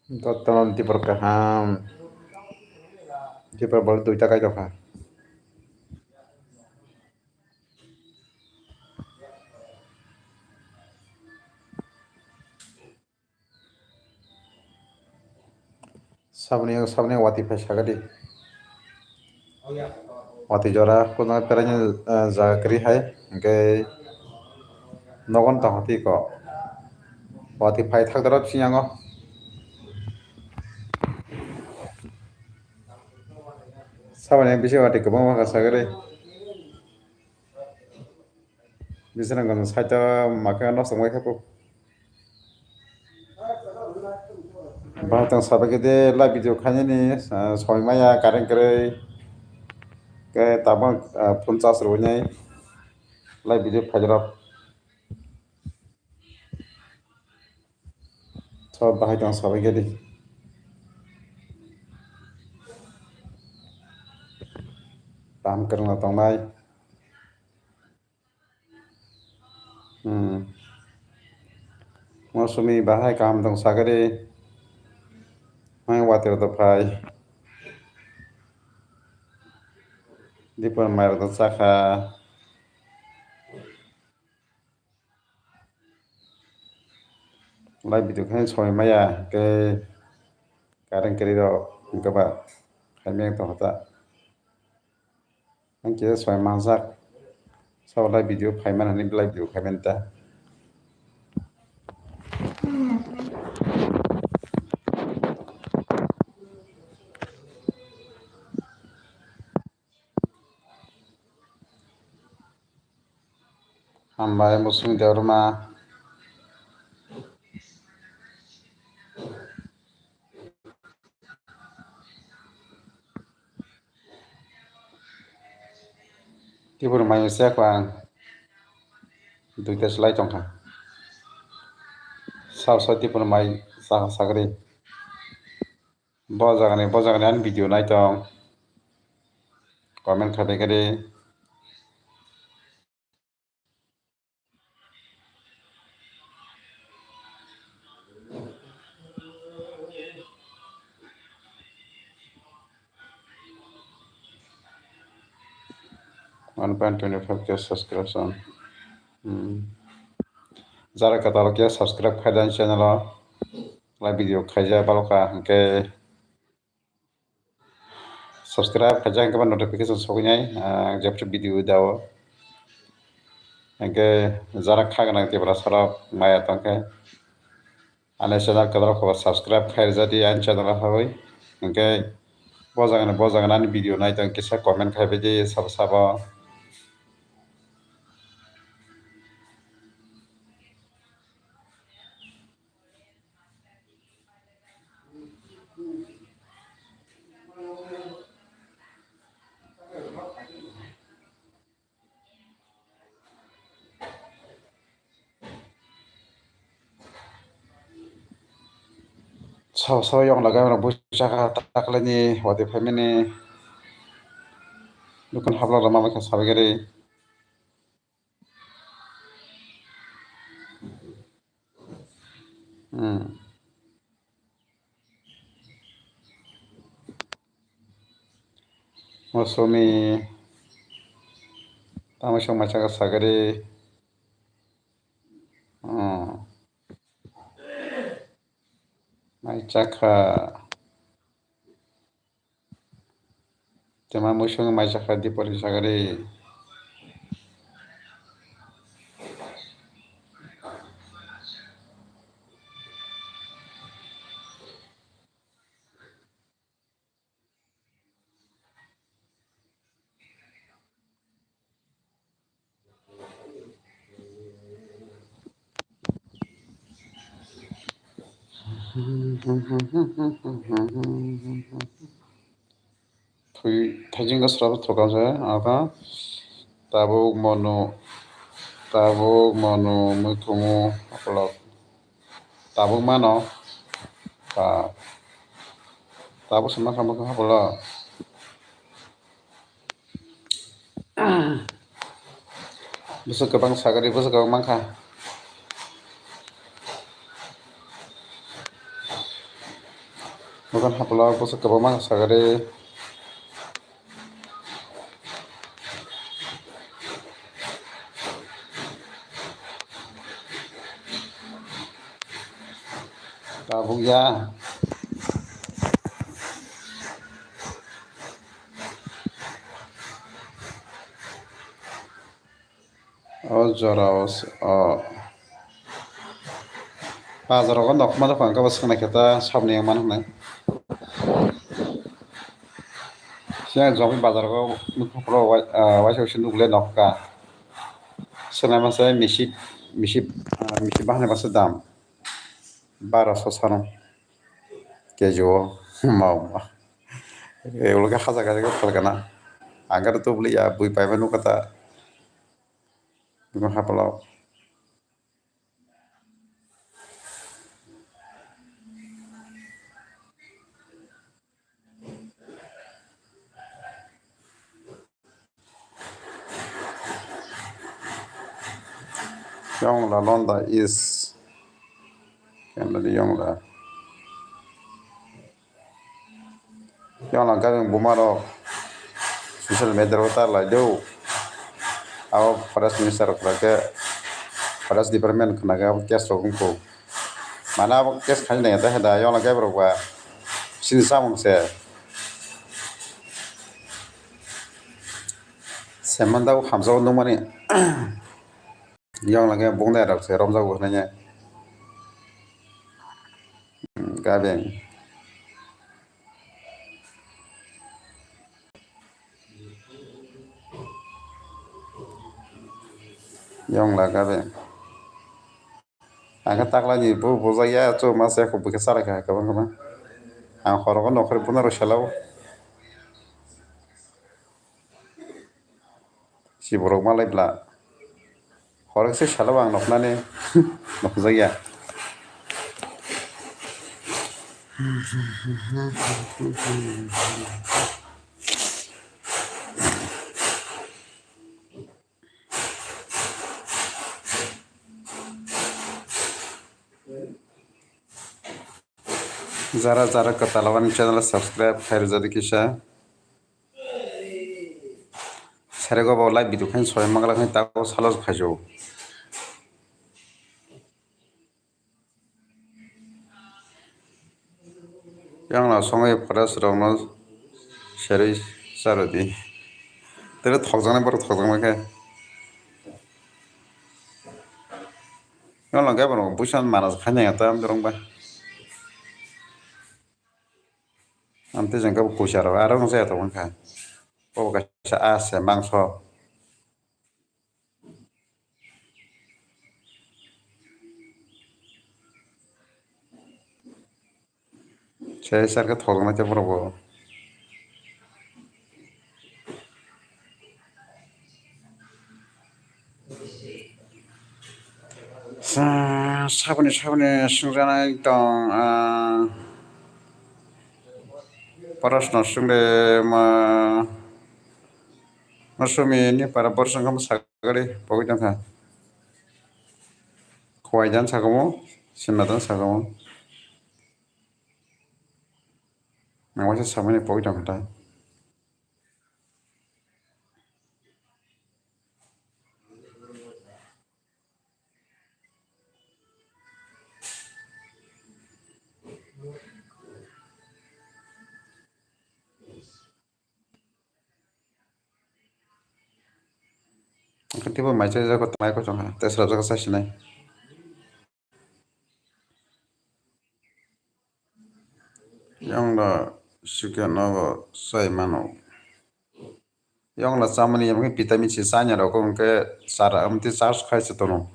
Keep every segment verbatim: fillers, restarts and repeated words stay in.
Dottono dipor kaham. Dipor bol duita kai tongkha. Saboni, saboni wati phai sagadi. Wati jora kuna peraini, eh, jaga kri hai, hingke nogon tong hati ko. Wati phai thak doro sinyango. Saboni bisi wati kwbangma kha sagadi. Bising rok side o makhe nosto wngwi khe. Bahai tong sabai khe de live video khainani, ah, soi maya current kwrwi. Khe tabuk, ah, phone charge rwinai live video phaijak rok. So bahai tong sabai khe di. Tam kwrwngno tongnai. Hmm. Mosumi bahai kaham tong sagadi. Hai water to phai. Dipor mai to chakha. Live video khai soi maya ke kareng keri rok hingke ba khai meng tong hota. Ang khe soi manjak. Sabo live video phaiman hinwi live video khaiman ta. Hambai Musung Debbarma. Tibur mai se ko ang duita slai tongkha. Sao sao tibur mai sa sagri. Bo jagani, bo jagani ani video nai tong. Comment khai bai khe di. One point twenty five K subscription. Hmm. Jara kwtal khe subscribe khai dan channel o. Lai video khaijak baloka hwnkhe subscribe khaijak hwnkhe notification sogwinai, ah, jebsa video dao. Hwnkhe jara kha gwnang Tiprasa rok maya tongkhe. Ani channel kwtal khe subscribe khai rwjadi ani channel o habwi. Hwnkhe bo jagani, bo jagani ani video nai tong kisa comment khai baidi sabo sabo. Sao sao yong lagai rok buchakha taklaini wati phaimani. Dukun hablok rok ma bai kha sabai gari. Hmm. Mosumi tamo song mai chakha sagari. Hmm. Mai chakha. Tema muisung mai chakha dipori sagari. Thui thaijing ga srabo thokam se aka tabuk monu tabuk monu muthumu akolok tabuk mano ta tabuk se makha makha akolok. Bwswk kwbang sagari, bwswk kwbang mankha. Bukan hapla bwswk kwbang mankha sagari. Tabuk ya. O jora o s-, o. Bazar rogo nokma dokan khe bo swknai khe ta sabni yang mano hwnwi. Siya jomai bazar rogo nukha phuru wai-, ah, waisa waisa nukle nokha. Swknai masa misi, misi, ah, misi bahai masa dam. Baro so sano. K G o. Mau. Eh, ulo khe hajar hajar khe phalkana. Ang khe tubuli ya bui pai mano kata. Bini hapla. Yongla Londa is. Kendali Yongla. Yongla gabeng buma rok social media rok ta lai do. Abo forest minister rok khwlai khe forest department khwlai khe abo case rok wngkho. Mana abo case khai nai ta heda Yongla gabeng rok ba sini samung se. Semanda o hamjao nungmani. Yongla khe bungdai rok se romjago hwnwi. Gabeng. Yongla gabeng. Ang khe taklani bo bujak ya, chuma se kho bwkhe chalaikha kwbang kwbang. Ang khorogo nokhorwi bunaro selao. Si borok malai bla. Khorokse salo ang noknani nokjakya. Jara jara kwtal o ani channel subscribe khai rwjadi kisa. Serego bo live video khain soi mangla khain tabo salo khajo. Yang no songwi forest rok no serwi charwdi. Tere thokjaknai borok thokjakma khe. Yang no gabon rok buisan mana khainai ta amjorong ba. Amtwi jang khe bo kuisa rok aro wng jaya tongo wngkha. Bo kaisa a se mangso. Sai sar khe thokjaknai tei borok bo. Sa-, saboni, saboni swngjaknai tong, ah, porosno swngde ma, mosomini para borosong khe sakali pogwi tongkha. Khowai dan sakamo, sinna dan sakamo. Ang waisa samani pogwi tongkha ta. Ang khe teibo mai chajak, mai kosong ha, tei swrapjak sa sinai. Yongla sikhe nogo sai mano. Yongla chamani yamkhe vitamin C chanya rok hwnkhe chara amtwi charge khai se tono.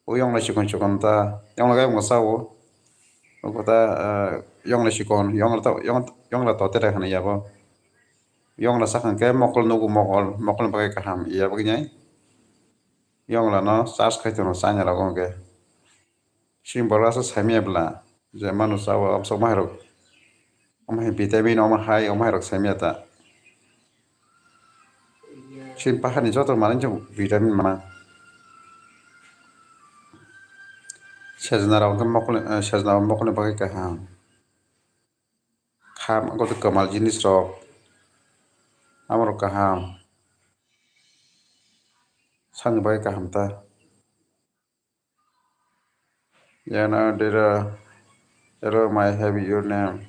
O yongla sikon sikon ta yongla gai mwsa o. O kota, ah, yongla sikon, yongla to, yong-, yongla to tere hwnwi yabo. Yongla sakha hwnkhe mokol nugo mokol, mokol ni bagwi kaham ya bagwi nai. Yongla no charge khai tono chanya rok hwnkhe. Sini borok aswk saimanya bwla je manu chao absok mahairok. Omo hai vitamin, omo hai, omo hairok saimanya ta. Chini paharni joto manwi chwng vitamin mana. Sejna rok hwnkhe mokol, eh, sejna rok mokolni bagwi kaham. Kham, kotor kwmal jinis rok. Amorok kaham. Sakni bagwi kaham ta. Yana dera, hello, may I have your name?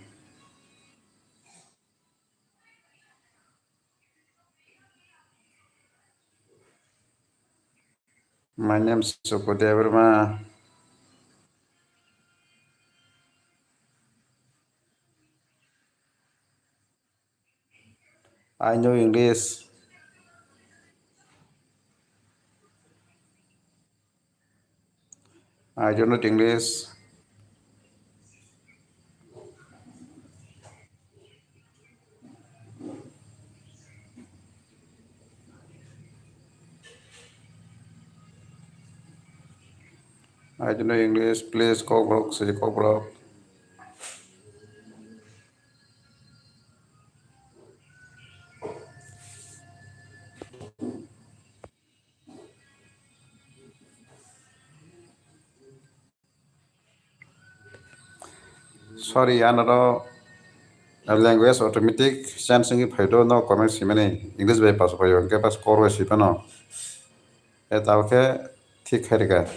My name is Sukudev Verma. I know English. I don't know English. I don't know English. Please, Kokborok, say Kokborok. Sorry, anoro language automatic change wngwi phaido, no comment simani English bai pass phaio, hwnkhe pass kor bai sipano. E tao khe thik khairika.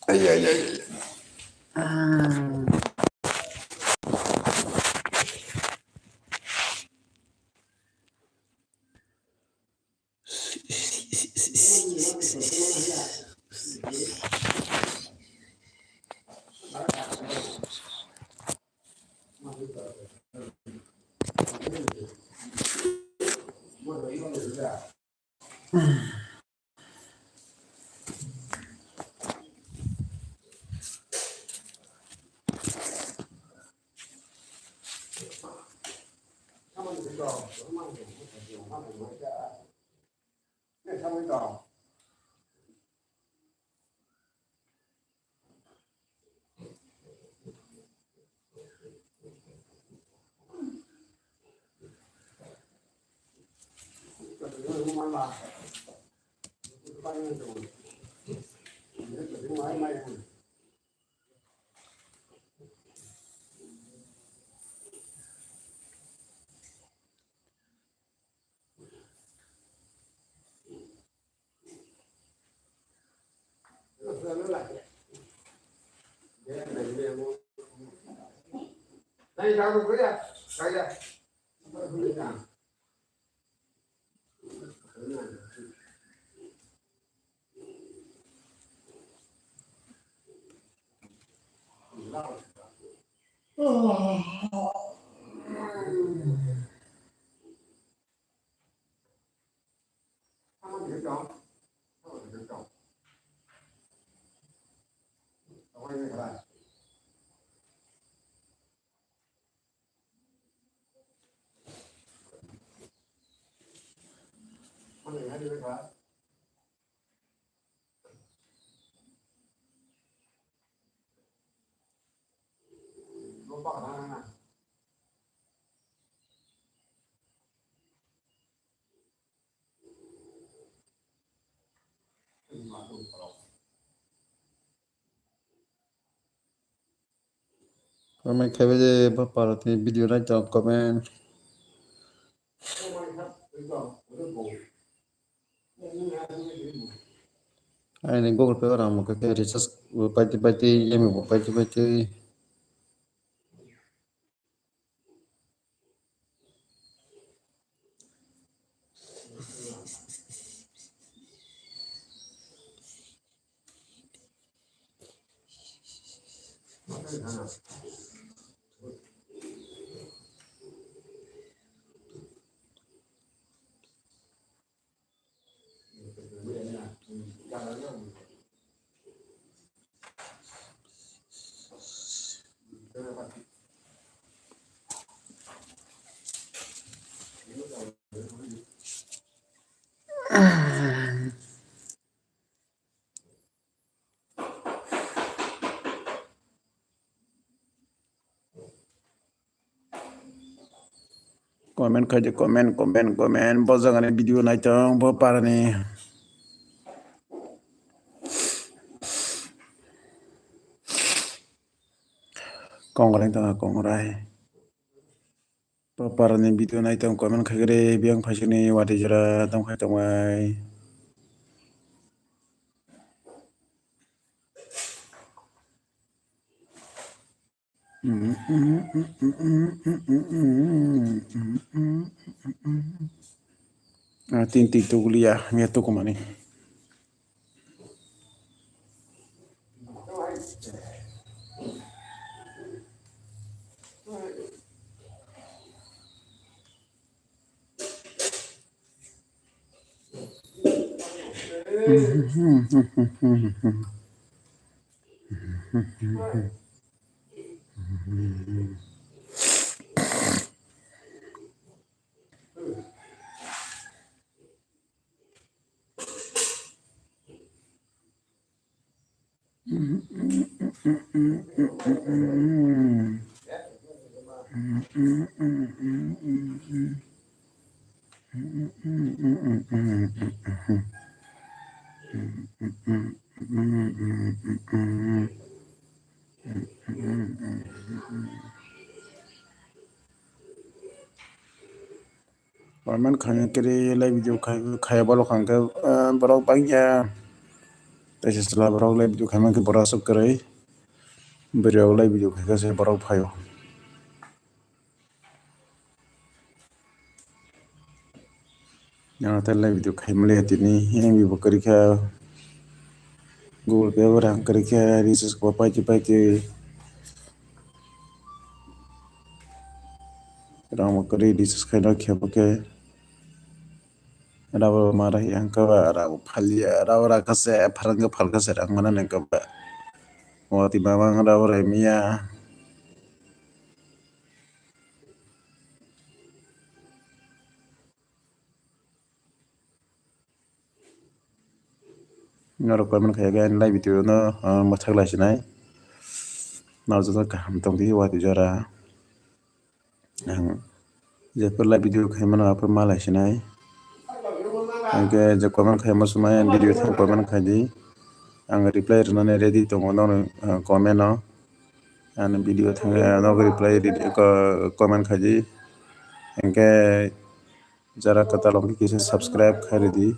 Ay, ay, ay, ay. Comment kaibe je bo parati video nai tong comment. Aini Google Pay ora mo khe recharge bo paiti paiti, M B bo paiti paiti. Comment khai di, comment, comment, comment. Bo jagani video nai tong, bo parani. Kongrai tong, kongrai. Bo parani video nai tong, comment khai khe re, biyang phaisani watwi jora tong khai tong bai. Ah, tin tin tukuliya, miya tukumani. Comment khaina kiri live video khai, khai borok hwnkhe, ah, borok bangya. Teisa chwla borok live video khaima khe borok aswk kwrwi. Bwrwi rok live video khai khe se borok phaio. Nang tei live video khai mali tini, yang video kwrwi kha. Google Pay bo rang kwrwi kha, recharge bo paitwi paitwi. Rang bo kwrwi recharge khaino khe bo khe. Rabo mara yang khe ba, rabo phalia, rabo rakha se, pharang khe phalkha se rang mana nang khe ba. Moti mamang rabo remiya. Norok comment khai khe ani live video no, ah, mwthak lai sinai. Nao joto kaham tong di, watwi jora. Ang jephru live video khai mano, aphuru ma lai sinai. Hwnkhe je comment khai mo swmai, ang video thang comment khai di. Ang reply rwnani ready tongo nono, ah, comment no. Ani video thang, ah, nogo reply ready, ko-, comment khai di. Hwnkhe Jara kwtal wngkhe kisa subscribe khai rwdi.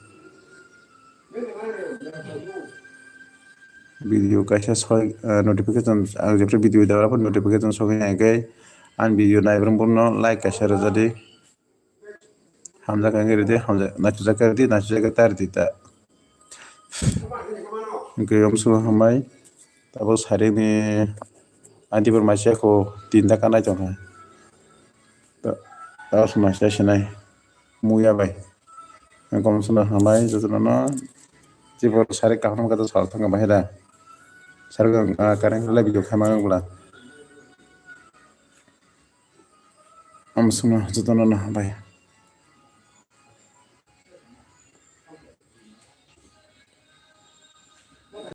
Video kaisa soi, ah, notification, ang jephru video dara pho notification sogwi nai khe ani video naibrwng bono like kaisa rwjadi. Hamjak wngkhe rwdi, hamjak, naisijak khe rwdi, naisijak khe ta rwdi ta. Hwnkhe yom swngo hambai. Tabuk sarini Aunty bo mai se ko tinta kanai tongkha. Ta, ta suma se sinai. Muya bai. Ang kom suna hambai jotono no. Jibor sari kaham kata sal thangkha bahai da. Sari ko, ah, current lai video khaima wngla. Ang suna jotono no hambai.